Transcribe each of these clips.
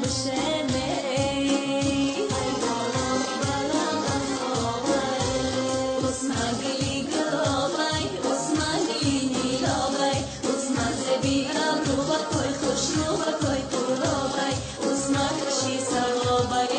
بشمه ای بالا بالا بخوابای اسماگلی گلابای اسماگلی نیلابای اسما زبی ابرو بکوی خوش رو بکوی پرابای اسما کشی سوابای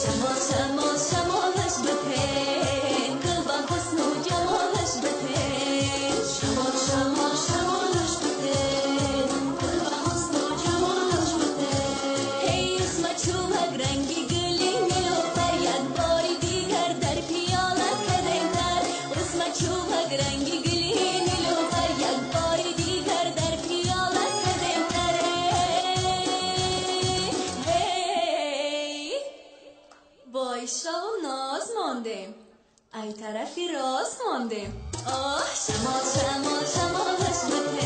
شمال شمال شمالش بتین قلبم حسن و جمالش بتین شمال شمال شمالش بتین قلبم حسن و جمالش بتین هی اسما چوبک رنگی گلی نیلوفر یک باری دیگر در پیاله کدیم تر اسما چوبک رنگی گلی نیلوفر یک باری دیگر در پیاله کدیم تر هی با عشق و ناز ماندیم ای طرفی راست ماندیم آه شمال شمال شمالش بته.